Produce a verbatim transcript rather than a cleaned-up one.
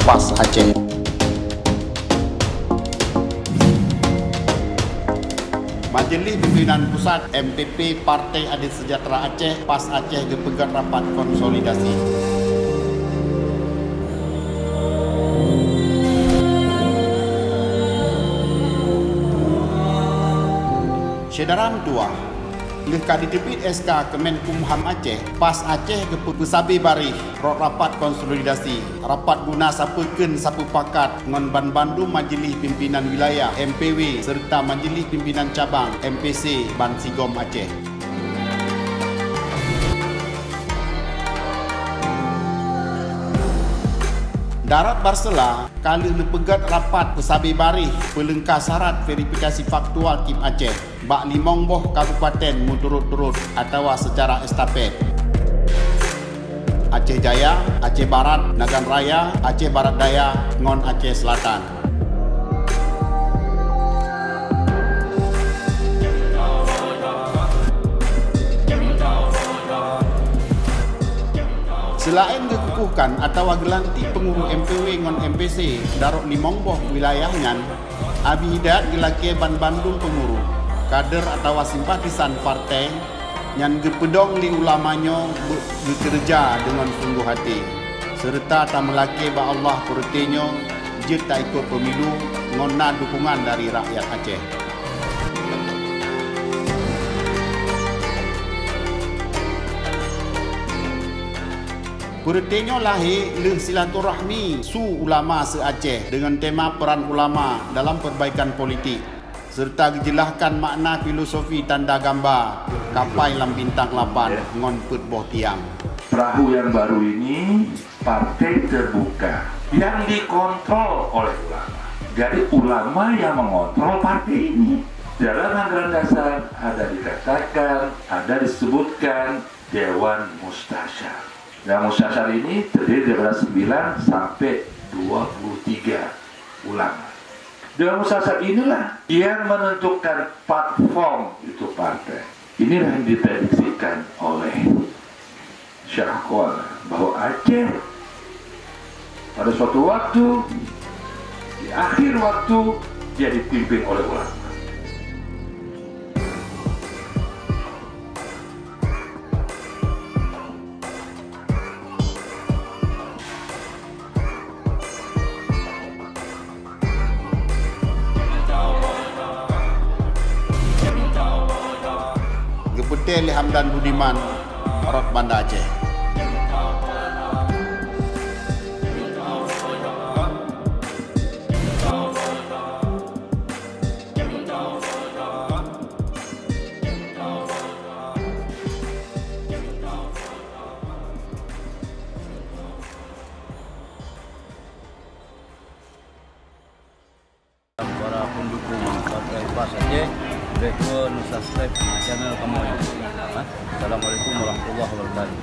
PAS Aceh. Majelis Pimpinan Pusat M P P Partai Adil Sejahtera Aceh, PAS Aceh, geupeugét rapat konsolidasi. Syedara meutuah, lheueh ka jiteubiet S K Kemenkumham Aceh, PAS Aceh geupeu-, geupeusabe baréh rot rapat konsolidasi. Rapat guna sapeue kheun sapeue pakat ngon banmandum majelis pimpinan wilayah, M P W, seureuta majelis pimpinan cabang, M P C, bansigom Aceh. Darat Barsela ka lheueh neupeugét rapat peusabe baréh peuleungka syarat verifikasi faktual KIP Aceh bak limong boh kabupaten meuturot-turot atawa seucara estafet, Aceh Jaya, Aceh Barat, Nagan Raya, Aceh Barat Daya, ngon Aceh Selatan. Seulaén geukukuhkan atawa geulantik peunguru M P W ngon M P C darat limong boh wilayah nyan, Abi Hidayat geulakée banmandum peunguru, kader atawa simpatisan partai nyan geupeudong lé ulama nyoe beu-, geukeureuja deungon sunggoh até, seureuta tameulakée bak Allah peureute nyoe jeuet taikot peumilu ngon na dukungan dari rakyat Aceh. Peureute nyoe lahé lheueh silaturahmi su ulama se-Aceh deungon tema Peran Ulama dalam Perbaikan Politik, seureuta geujeulahkan makna filosofi tanda gamba kapai lam bintang lapan ngon peuet boh tiang. Perahu yang baru ini partai terbuka yang dikontrol oleh ulama. Jadi ulama yang mengontrol partai ini. Dalam anggaran dasar ada dikatakan, ada disebutkan Dewan Mustasyar. Dewan Mustasyar ini terdiri daripada sembilan sampai dua puluh tiga ulama. Dewan Mustasyar inilah yang menentukan platform itu partai. Inilah yang diprediksikan oleh Syahkol bahwa Aceh pada suatu waktu, di akhir waktu, dia dipimpin oleh ulama. Geupeutée lé Hamdan Budiman, rot Banda Aceh. Para pendukung Partai PAS Aceh, bèk keu subscribe channel kamoe. Assalamualaikum warahmatullahi wabarakatuh.